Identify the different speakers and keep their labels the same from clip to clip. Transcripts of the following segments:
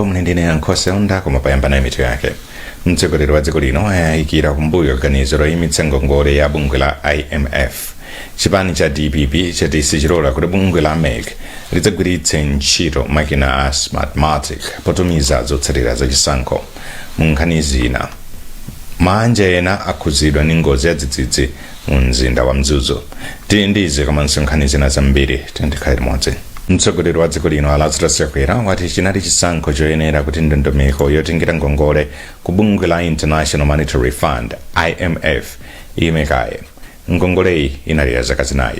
Speaker 1: Muli ndine Ankhose Onda, koma poyamba nayi mitu yake. Mtsogoleri wa dziko lino ayikira kumbuyo ganizo loyimitsa ngongole ya bungwe la IMF. Chipani cha DPP chati sichilola kuti bungwe la MEC lidzagwiritse ntchito makina a Smartmatic potumiza zotsatira zachisankho. Mu nkhani zina, maanja ena akhudzidwa ndi ngozi ya dzidzidzi mu mzinda wa Mzuzu. Tili ndi izi komanso nkhani zina zambiri, tikhale limodzi. Mtsogoleri wa dziko lino a Lazarus Chakwera wati chinali chisankho choyenera kuti ndondomeko yotengera ngongole ku bungwe la International Monetary Fund, IMF, iyime kaye. Ngongoleyi inali ya zaka 4.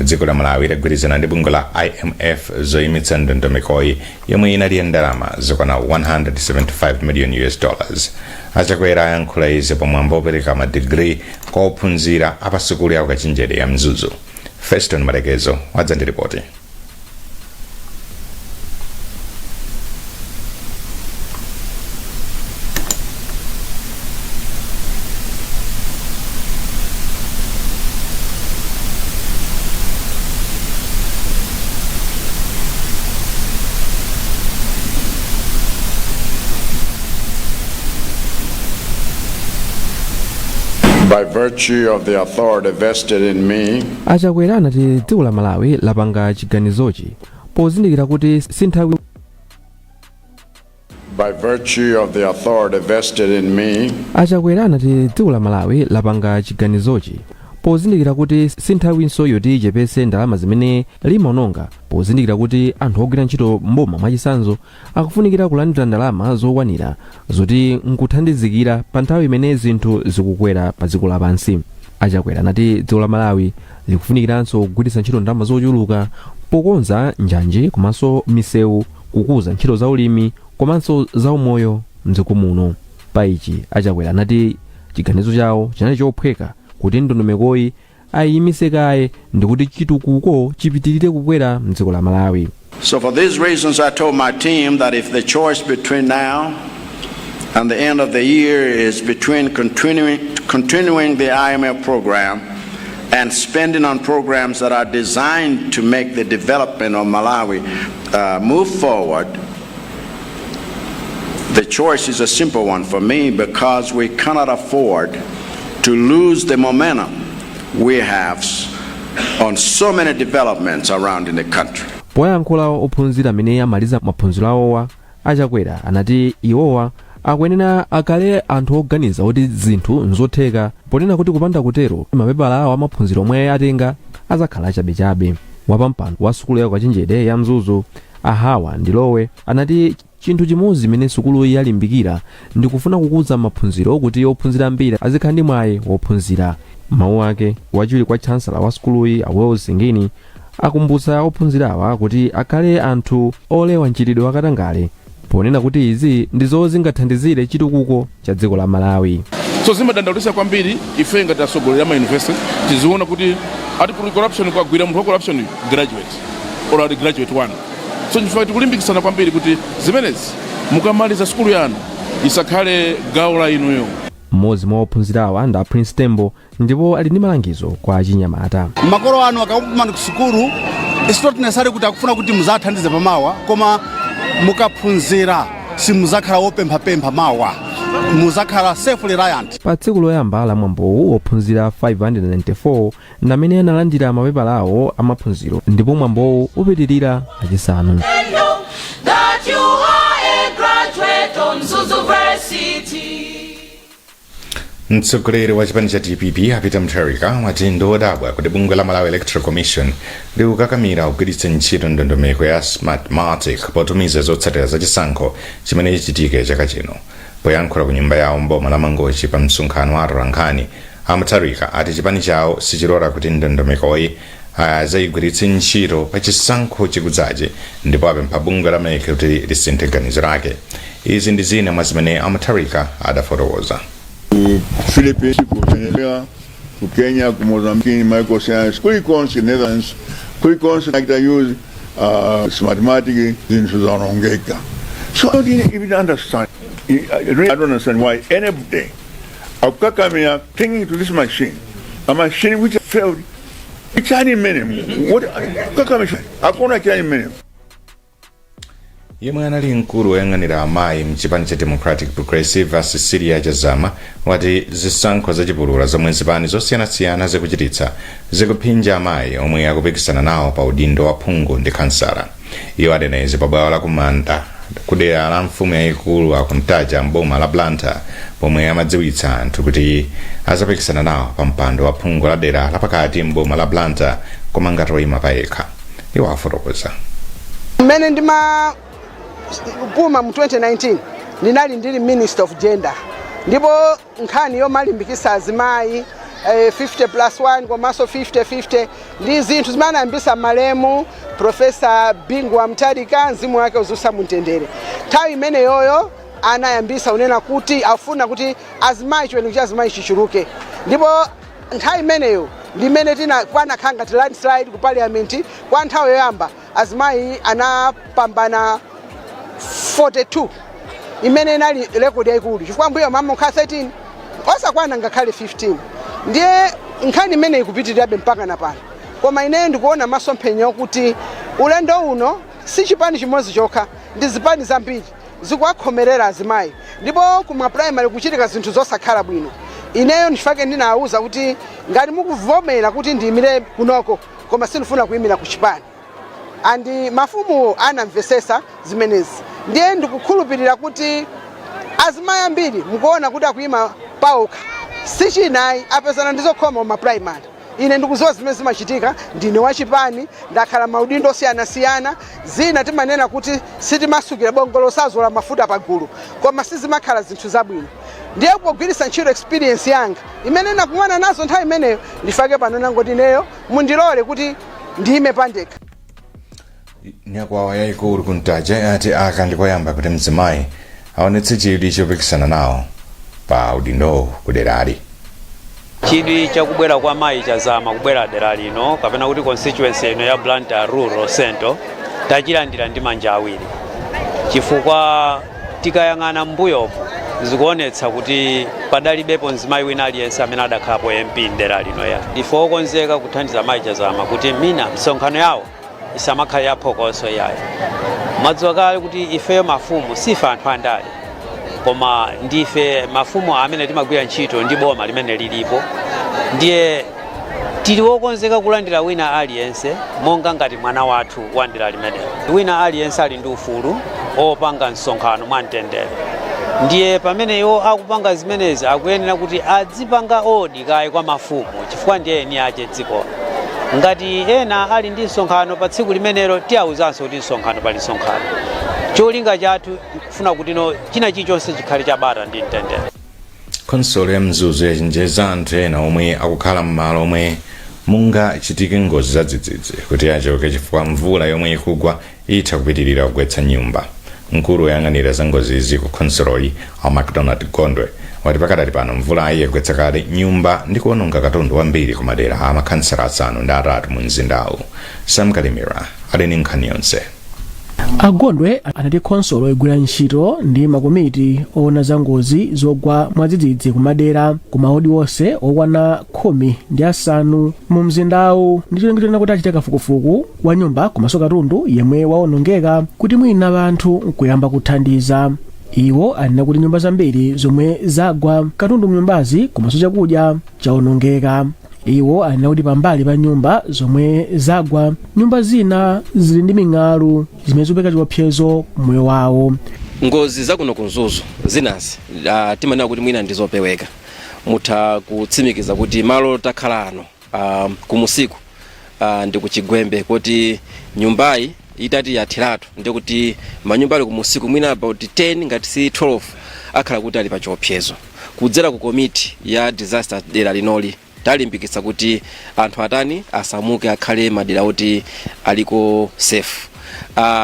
Speaker 1: Dziko la Malawi lagwirizana ndi bungwe la IMF zoyimitsa ndondomekoyi yomwe inali ya ndalama zokwana 175 million US dollars. A Chakwera ayankhula izi pamwambo opereka madigiri kwa ophunzira a pa sukulu ya ukachenjede ya Mzuzu. Feston Malekezo wadza ndi ripoti.
Speaker 2: By virtue of the authority vested in me,
Speaker 3: A Chakwera anati dziko la Malawi lapanga chiganizochi pozindikira kuti si nthawi
Speaker 2: By virtue of the authority vested in me,
Speaker 3: A Chakwera anati dziko la Malawi lapanga chiganizochi pozindikira kuti si nthawinso yoti ichepetse ndalama zimene limaononga, pozindikira kuti anthu ogwira ntchito m'boma mwachitsanzo akufunikira kulandira ndalama zokwanira zoti nkuthandizikira pa nthawi imene zinthu zikukwera pa dziko lapansi. A Chakwera anati dziko la Malawi likufunikiranso kugwiritsa ntchito ndalama zochuluka pokonza njanji komanso misewu, kukuza ntchito za ulimi komanso za umoyo mdziko muno. Pa ichi, a Chakwera anati chiganizo chawo chinali chophweka kuti ndondomekoyi ayiyimitse kaye ndikuti chitukuko chipitilire kukwera mdziko la Malawi.
Speaker 2: So for these reasons I told my team that if the choice between now and the end of the year is between continuing the IMF program and spending on programs that are designed to make the development of Malawi move forward, the choice is a simple one for me because we cannot afford to lose the momentum we have on so many developments around in the country.
Speaker 3: Poyankhula ophunzira amene amaliza maphunziro awowa, a Chakwera anati iwowa akuyenera akhale anthu oganiza kuti zinthu nzotheka ponena kuti kupanda kutero mapepala awo amaphunziro omwe atenga azakhala achabechabe. Wapampando wa sukulu ya ukachenjede ya Mzuzu, a Hawa Ndilowe, anati chinthu chimodzi chimene sukuluyi yalimbikira ndi kufuna kukuza maphunziro kuti ophunzira ambiri azikhala ndi mwayi wophunzira. M'mawu ake, wachiwiri kwa chancellor wa sukuluyi a Wells Singini akumbutsa ophunzirawa kuti akhale anthu olewa mchitidwe wa katangale ponena kuti izi ndizo zingathandizire chitukuko cha dziko la Malawi.
Speaker 4: So zimadandaulitsa kwambiri ife ngati atsogoleri a ma university tiziona kuti ati kuli corruption, kwagwira munthu wa corruption graduate or ali graduate one. So nchifukwa tikulimbikitsana kwambiri kuti zimenezi mukamaliza sukulu yanu isakhale gawo la inuyo.
Speaker 3: Mmodzi mwa ophunzirawa ndi a Prince Tembo ndipo ali ndi malangizo kwa achinyamata.
Speaker 5: Makolo anu akakutumani ku sukulu, it's not necessary kuti akufuna kuti muzathandize pamawa, koma mukaphunzira simuzakhala wopemphapempha mawa, muzakhala self reliant.
Speaker 3: Pa tsiku loyamba la mwambowu, ophunzira 594 ndi amene analandira mapepala awo amaphunziro ndipo mwambowu upitirira Lachisanu.
Speaker 6: That you are a graduate of Mzuzu University.
Speaker 1: Mtsogoleri wa chipani cha DPP a Peter Mutharika wati ndi odabwa kuti bungwe la Malawi Electoral Commission likukakamira kugwiritsa ntchito ndondomeko ya Smartmatic potumiza zotsatira za chisankho chimene chichitike chaka chino. Poyankhula ku nyumba yawo m'boma la Mangochi pa msonkhano wa atolankhani, a Mutharika ati chipani chawo sichilola kuti ndondomekoyi azayigwiritse ntchito pa chisankho chikudzachi ndipo apempha bungwe la MEC kuti lisinthe ganizo lake. Izi ndi zina mwa zimene a Mutharika adafotokoza.
Speaker 7: Ku Philippines, ku Venezuela, ku Kenya, ku Mozambique, Michael Science, kulikonse, Netherlands, kulikonse achita use Smartmatic, zinthu zaonongeka. So I don't even understand. I don't understand why anybody akukakamira clinging to this machine, a machine which failed. Chani mmene? What kukakamira? Akuona chani mmene?
Speaker 1: Yemwe anali mkulu woyang'anira amayi mchipani cha Democratic Progressive, a Cecilia Chazama, wati zisankho zachipulula zomwe zipani zosiyanasiyana zikuchititsa zikuphinja amayi omwe akupikisana nawo pa udindo wa phungu ndi kansala. Iwo anena izi pa bwalo la kumanda kudera la mfumu yayikulu akuntaja mboma la Blantyre, pomwe amadziwitsa anthu kuti azapikisana nawo pa mpando wa phungu la dera lapakati mboma la Blantyre, koma ngati oyima payekha. Iwo afotokoza.
Speaker 8: Mmene ndimapuma mu 2019, ndinali ndili Minister of Gender, ndipo nkhani yomalimbikisa azimayi, 50 plus 1 komanso 50-50, ndi zinthu zimene anayambisa malemu Professor Bingu wa Mutharika, mzimu wake uziusa mumtendere. Nthawi imeneyoyo anayambisa unena kuti afuna kuti azimayi, chiwerengero cha azimayi chichuluke, ndipo nthawi imeneyo ndimene tina panakhala ngati landslide ku parliament. Kwa nthawi yoyamba azimayi anapambana 42, imene inali record yayikulu, chifukwa mbuyo mamakhala 13, osakwana ngakhale 15. Ndiye nkhani imene ikupitirirabe mpaka na pano, koma ineyo ndikuona masomphenya okuti ulendo uno si chipani chimodzi chokha, ndi zipani zambiri zikuwakhomerera azimayi, ndipo kuma primary kuchitika zinthu zosakhala bwino. Ineyo ndifake ndinawuza kuti ngati mukuvomera kuti ndiyimire kunoko, koma sindifuna kuyimira ku chipani, and mafumu anamvesesa zimenezi. Ndiye ndikukhulupirira kuti azimayi ambiri mukuona kuti akuyima paokha, sichinayi apezana ndizokhoma ma primary. Ine ndikuziwa zimene zimachitika, ndine wachipani, ndakhala maudindo osiyanasiyana. Zina timanena kuti sitimasukira bongolo, sazola mafuta pagulu, koma sizimakhala zinthu zabwino. Ndiye pogwiritsa ntchito experience yanga imene nakumana nazo nthawi imeneyo, ndifake pano nangoti ineyo mundilole kuti ndiyime pandekha.
Speaker 1: Nyakwawa yayikulu kuntaja yati aka ndikoyamba kuti mzimayi aonetse chidwi chopikisana nawo pa udindowu kuderali.
Speaker 9: Chidwi chakubwera kwa mayi Chazama kubwera dera lino, kapena kuti constituency ino ya Blantyre Rural Central, tachilandira ndi manja awiri, chifukwa tikayang'ana mbuyopo zikuonetsa kuti padalibepo mzimayi wina aliyense amene adakhalapo MP mdera lino. Ya ndife okonzeka kuthandiza mayi Chazama kuti mina msonkhano yawo isamakhale yaphokoso yayo. Madziwa kale kuti ifeyo mafumu sife anthu andale, koma ndife mafumu amene timagwira ntchito ndi boma limene lilipo. Ndiye tili wokonzeka kulandira wina aliyense monga ngati mwana wathu wa dera limenelo. Wina aliyense ali ndi ufulu opanga msonkhano mwamtendere. Ndiye pamene iwo akupanga zimenezi, akuyenera kuti adzipanga odi kaye kwa mafumu, chifukwa ndiye eni ache dziko. Ngati ena ali ndi msonkhano pa tsiku limenelo, tiyawuzanso kuti msonkhano pali msonkhano. Cholinga chathu kufuna kuti no china chilichonse chikhale chabata ndi mtendere.
Speaker 1: Khonsolo ya Mzuzu yachenjeza anthu ena omwe akukhala m'malo omwe mungachitike ngozi zadzidzidzi kuti achoke, chifukwa mvula yomwe ikugwa itha kupitirira kugwetsa nyumba. Mkulu woyang'anira za ngozizi ku khonsoloyi, a Macdonald Gondwe, wati pakadali pano mvulayi yagwetsa kale nyumba ndi kuwononga katundu wambiri ku madera a makhansala 8 mu mzindawu. Sam Kalimira ali ndi nkhani yonse.
Speaker 10: Agondwe anati khonsolo igwira ntchito ndi makomiti oona za ngozi zogwa mwadzidzidzi kumadera kumawodi onse okwana 15 mu mzindawu, ndi cholinga chonena kuti achite kafukufuku wa nyumba komanso katundu yemwe wawonongeka, kuti mwina anthu nkuyamba kuthandiza. Iwo anena kuti nyumba zambiri zomwe zagwa, katundu mnyumbazi komanso chakudya chawonongeka. Iwo anena kuti pambali pa nyumba zomwe zagwa, nyumba zina zili ndi ming'alu zimene zikupereka chiopsezo moyo wawo.
Speaker 11: Ngozi zakuno ku Mzuzu zinazi timanena kuti mwina ndizopeweka. Mutha kutsimikiza kuti malo takhala ano kumusiku ndi kuchigwembe, kuti nyumbayi itati yatheratu, ndikuti manyumba ali kumusiku mwina about 10 ngati si 12 akhala kuti ali pa chiopsezo. Kudzera ku komiti ya disaster dera linoli, talimbikitsa kuti anthu atani, asamuke, akhale madera oti aliko safe.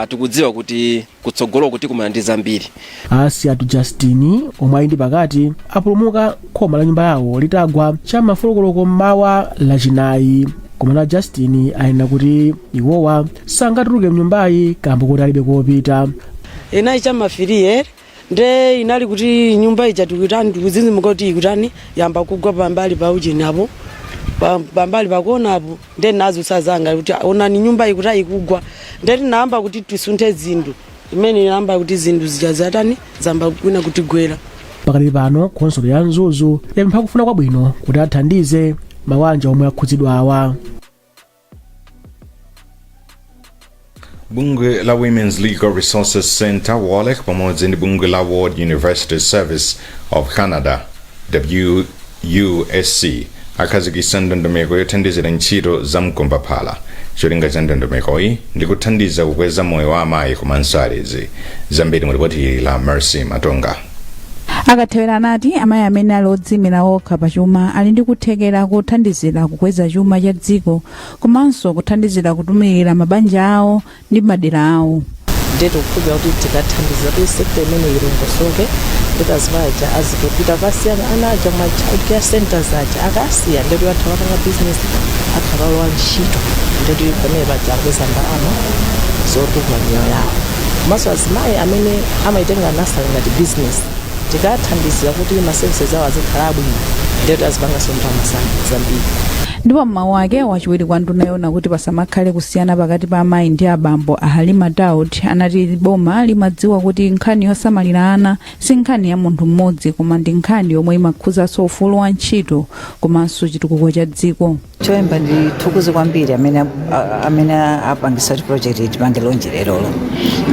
Speaker 11: Tikudziwa kuti kutsogolo kuti kumana ndi zambiri.
Speaker 10: Asiatu Justini, omwe ali ndi pakati, apulumuka khoma la nyumba yawo litagwa cha ma 4 koloko mmawa Lachinayi. Koma na Justini ayenera kuti iwowa sangatuluke mnyumbayi kamba kuti alibe kopita.
Speaker 12: Inayi cha ma 3 nde inali kuti nyumba ija tikutani, tikuzinzimuka kuti ikutani, yamba kugwa pambali pa ujeni apo, pambali pakona apo. Nde nazo sazanga kuti onani, nyumba ikuti ikugwa. Nde tinayamba kuti tisunthe zinthu. Imene inayamba kuti zinthu zija zatani, zayamba kwina kutigwera.
Speaker 10: Pakali pano khonsolo ya Mzuzu yapempha kufuna kwabwino kuti athandize mabanja omwe akhudzidwa awa.
Speaker 1: Bungwe la Women's Legal Resources Centre, WOLREC, pamodzi ndi bungwe la World University Service of Canada, WUSC, akhazikitsa ndondomeko yothandizira ntchito za mkombaphala. Cholinga cha ndondomekoyi ndi kuthandiza kukweza moyo wa amayi komanso alezi. Zambiri mu ripoti ili la Mercy Matonga.
Speaker 13: A Kathewera anati amayi amene ali odziyimira okha pa chuma ali ndi kuthekera kothandizira kukweza chuma cha dziko komanso kuthandizira kutumikira mabanja awo ndi madera awo.
Speaker 14: Ndiye tikukhulupirira kuti tikathandiza kuti sector imene ilongosoke, kuti azimayi aja azipita kukasiya ana aja ma child care centers aja, akasiya ndeti atha kupanga business, atha kukalowa ntchito, ndeti pamene paja akupeza ndalama zotukula miyoyo yawo. Komanso azimayi amene amaitenga nursery ngati business, tikathandizira kuti ma services awo azikhala abwino, ndeti azipanganso ndalama zambiri.
Speaker 13: Ndipo m'mawu ake, wachiwiri kwa nduna yoona kuti pasamakhale kusiyana pakati pa amayi ndi abambo, a Halima Daud, anati boma limadziwa kuti nkhani yosamalira ana si nkhani ya munthu mmodzi, koma ndi nkhani yomwe imakhuzanso ufulu wa ntchito komanso chitukuko cha dziko.
Speaker 15: Choyamba ndithokoze kwambiri amene apangisa kuti project iyi tipange launch lerolo.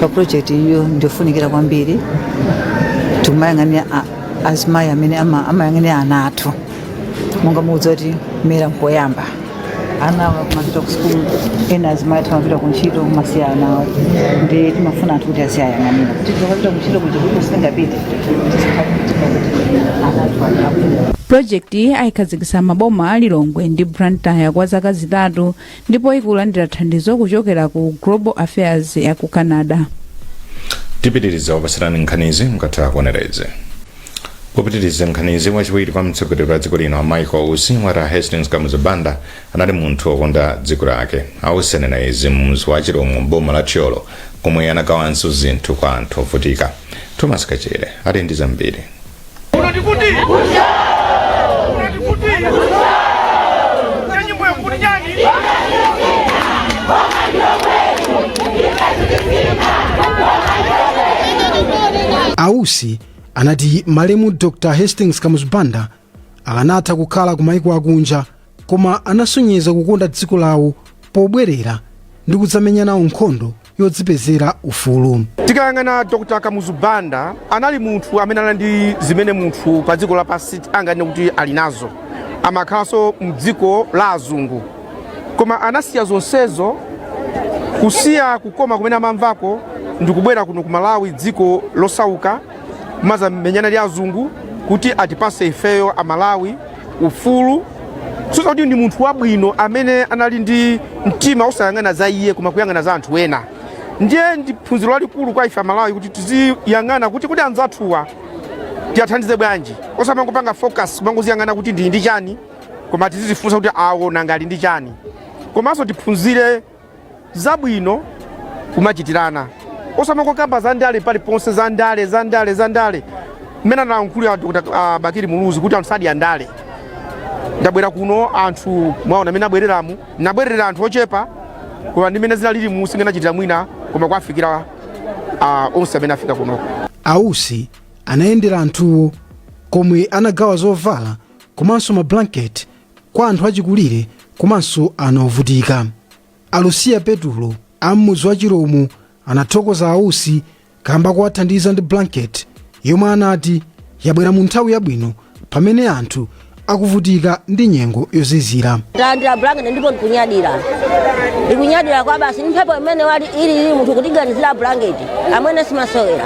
Speaker 15: Pa project iyo ndiofunikira kwambiri, tikumayang'anira azimayi amene amayang'anira ana athu. Monga mukudziwa kuti mera nkoyamba, ana akamapita ku sukulu, ena azimayi athu amapita ku ntchito, kumasiya ana awo, ndi timafuna anthu kuti aziyayang'anira kuti tikapita ku ntchito kuja kuti singapite, tizikhala kuti ana athu ali abwino.
Speaker 13: Pulojekitiyi ayikhazikitsa maboma a Lilongwe ndi Blantyre kwa zaka 3 ndipo ikulandira thandizo kuchokera ku Global Affairs ya ku Canada.
Speaker 1: Tipitiriza kupatsirani nkhanizi mukatha kuonera izi. Popitiriza nkhanizi, wachiwiri kwa mtsogoleri wa dziko lino a Michael Usi wati a Hastings Kamuzu Banda anali munthu wokonda dziko lake. A Usi anena izi m'mudzi wa Chiromo m'boma la Thyolo komwe anagawanso zinthu kwa anthu ovutika. Thomas Kachere ali ndi zambiri.
Speaker 16: A Usi anati malemu Dr Hastings Kamuzu Banda akanatha kukhala ku maiko akunja, koma anasonyeza kukonda dziko lawo pobwerera ndi kudzamenya nawo nkhondo yodzipezera ufulu.
Speaker 17: Tikayang'ana Dr Kamuzu Banda, anali munthu amene anali ndi zimene munthu pa dziko lapansi anganene kuti ali nazo. Amakhalanso mdziko la azungu, koma anasiya zonsezo, kusiya kukoma kumene amamvako, ndikubwera kuno ku Malawi, dziko losauka, kumazamenyana ndi azungu kuti atipase ifeyo Amalawi ufulu. Kusonyeza kuti ndi munthu wabwino amene anali ndi mtima osayang'ana za iye koma kuyang'ana za anthu ena. Ndiye ndi phunziro lalikulu kwa ife Amalawi kuti tiziyang'ana kuti anzathuwa tiyathandize bwanji, osamangopanga focus kumangoziyang'ana kuti ndili ndi chani, koma tizizifunsa kuti awo nanga ali ndi chani. Komanso tiphunzire zabwino kumachitirana, osamangokamba za ndale paliponse, za ndale, za ndale, za ndale. Mmene analankhulira Dr. Bakili Muluzi kuti anthu sadya ndale. Ndabwera kuno, anthu mwaona amene abwereramu, nabwerera anthu ochepa, koma ndi mmene zinalili mu singanachitira mwina, koma kwafikira onse amene afika kunoko.
Speaker 16: A Usi anayendera anthuwo komwe anagawa zovala komanso mablanketi kwa anthu achikulire komanso ana ovutika. A Lucia Petulo a m'mudzi wa Chiromo anathokoza a Usi kamba kuwathandiza ndi blanket yomwe anati yabwera mu nthawi yabwino pamene anthu akuvutika ndi nyengo yozizira.
Speaker 18: Talandira blanket ndipo ndikunyadira, ndikunyadira kwa basi. Mphepo imene wali ili munthu kutiganizira blanket, amwene simasewera,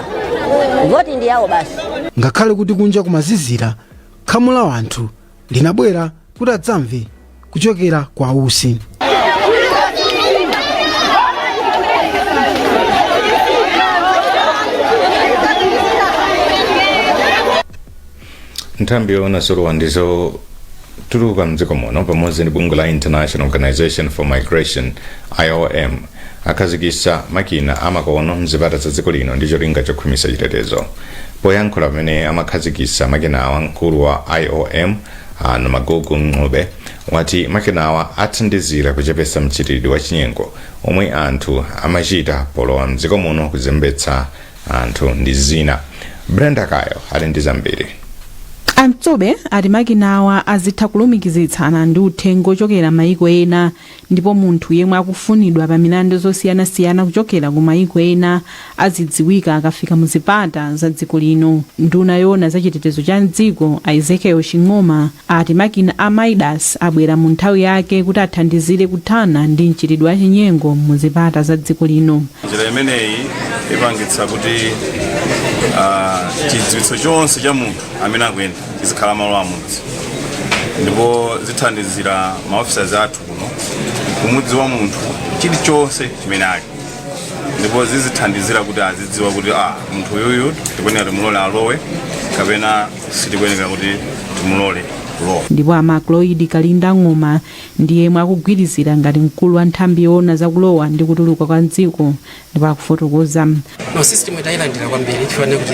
Speaker 18: voti ndi yawo basi.
Speaker 16: Ngakhale kuti kunja kumazizira, khamu la anthu linabwera kuti adzamve kuchokera kwa Usi.
Speaker 1: Nthambi yoona zolowa ndi zotuluka mdziko muno pamodzi ndi bungwe la International Organization for Migration, IOM, akhazikitsa makina amakono mzipata za dziko lino ndi cholinga chokhwimitsa chitetezo. Poyankhula pamene amakhazikitsa makinawa, mkulu wa IOM a Nomagugu Ncube Wati makinawa athandizira kuchepetsa mchitidwe wa chinyengo omwe anthu amachita polowa mdziko muno, kuzembetsa anthu ndi zina. Brenda Kayo ali ndi zambiri.
Speaker 19: A Mtsobe ati makinawa azitha kulumikizitsana ndi uthenga ochokera mayiko ena, ndipo munthu yemwe akufunidwa pa milandu zosiyanasiyana kuchokera ku mayiko ena azidziwika akafika mu zipata za dziko lino. Nduna yoona za chitetezo cha mdziko, Ezekiel Ching'oma, ati makina a MIDAS abwera mu nthawi yake kuti athandizire kuthana ndi mchitidwe wa chinyengo mu zipata za dziko lino.
Speaker 20: Njira imeneyi ipangitsa kuti chidziwitso chonse cha munthu amene akuyenda chizikhala malo amodzi, ndipo zithandizira maofficers athu kuno kumudziwa munthu chilichonse chimene ali, ndipo zizithandizira kuti azidziwa kuti munthu uyuyu tikuyenera timulole alowe kapena sitikuyenera kuti timulole kulowa.
Speaker 19: Ndipo a Macloyd Kalinda Ng'oma ndi yemwe akugwirizira ngati mkulu wa nthambi yoona zakulowa ndi kutuluka kwa mdziko, ndipo akufotokoza.
Speaker 21: No, system tayilandira kwambiri chifukwa kuti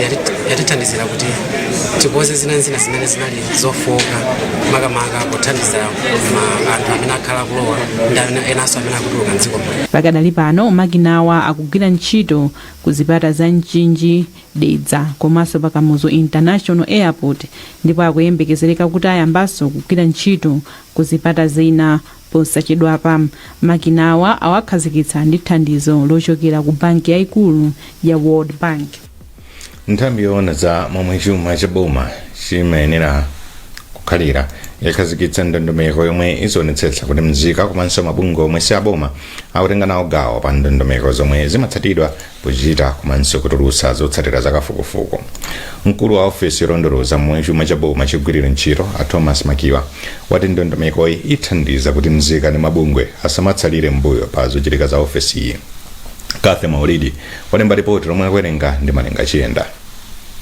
Speaker 21: yatithandizira kuti tikonze zina zina zimene zinali zofoka, makamaka pothandiza anthu amene akhala kulowa ndi amene enanso amene akutuluka mdziko muno.
Speaker 19: Pakadali pano makinawa akugwira ntchito ku zipata za Mchinji, Dedza komanso pa Kamuzu International Airport, ndipo akuyembekezereka kuti ayambanso kugwira ntchito ku zipata zina posachedwapa. Makinawa awakhazikitsa ndi thandizo lochokera ku banki yayikulu ya World Bank.
Speaker 1: Nthambi yoona za momwe chuma cha boma chimayenera kukhalira yakhazikitsa ndondomeko yomwe izionetsetsa kuti mzika komanso mabungwe omwe si aboma akutenga nawo gawo pa ndondomeko zomwe zimatsatidwa pochita komanso kutulutsa zotsatira za kafukufuku. Mkulu wa ofesi yolondoloza momwe chuma cha boma chigwirira ntchito, a Thomas Makiwa, wati ndondomekoyi ithandiza kuti mzika ndi mabungwe asamatsalire mbuyo pa zochitika za ofesi iyi. Kathe Maulidi walemba ripoti lomwe akuwerenga ndi Malenga Chiyenda.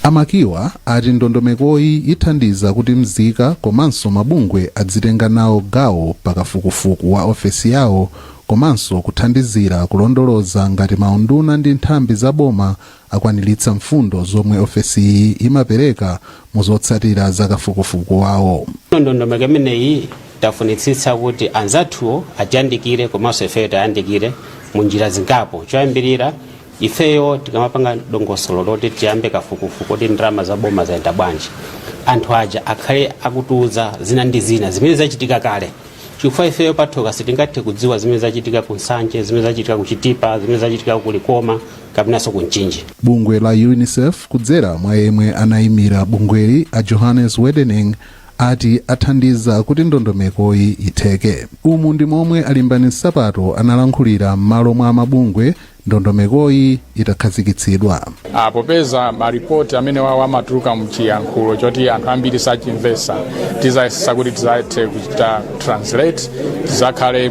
Speaker 22: A Makiwa ati ndondomekoyi ithandiza kuti mzika komanso mabungwe adzitenga nawo gawo pakafukufuku wa ofesi yawo, komanso kuthandizira kulondoloza ngati maunduna ndi nthambi za boma akwaniritsa mfundo zomwe ofesiyi imapereka mu zotsatira za kafukufuku wawo.
Speaker 23: Ndondomeko imeneyi tafunitsitsa kuti anzathuwo atiyandikire komanso ifeyo tayandikire mu njira zingapo. Choyambirira, ifeyo tikamapanga dongosolo loti tiyambe kafukufuku kuti ndalama za boma zayenda bwanji, anthu aja akhale akutiuza zina ndi zina zimene zachitika kale, chifukwa ifeyo patokha sitingathe kudziwa zimene zachitika ku Nsanje, zimene zachitika ku Chitipa, zimene zachitika ku Likoma kapenanso ku Mchinji.
Speaker 22: Bungwe la UNICEF, kudzera mwa yemwe anayimira bungweli, a Johannes Wedening, ati athandiza kuti ndondomekoyi itheke. Umu ndi momwe alimbani nsapato analankhulira m'malo mwa mabungwe ndondomekoyi itakhazikitsidwa.
Speaker 24: Popeza maripoti amene wawo amatuluka mchiyankhulo choti anthu ambiri sachimvesa, tizayesesa kuti tizathe kuchita translate, tizakhale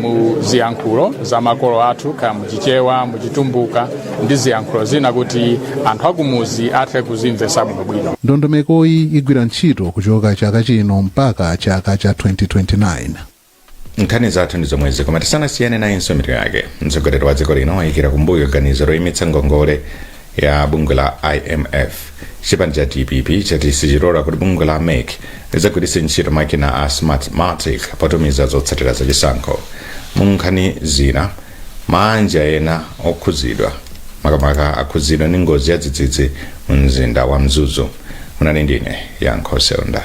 Speaker 24: mu ziyankhulo za makolo athu, kaya muchichewa, muchitumbuka ndi ziyankhulo zina, kuti anthu akumuzi athe kuzimvesa bwinobwino.
Speaker 22: Ndondomekoyi igwira ntchito kuchoka chaka chino mpaka chaka cha 2029.
Speaker 1: Nkhani zathu ndi zomwezi, koma tisanasiyane nayenso mitu yake. Mtsogoleri wa dziko lino wayikira kumbuyo ganizo loyimitsa ngongole ya bungwe la IMF. Chipani cha DPP chati sichilola kuti bungwe la MEC lidzagwiritse ntchito makina a Smartmatic potumiza zotsatira zachisankho. Mu nkhani zina, maanja ena okhuzidwa makamaka akhuzidwa ndi ngozi ya dzidzidzi mu mzinda wa Mzuzu. Munali ndine Yankho Seunda.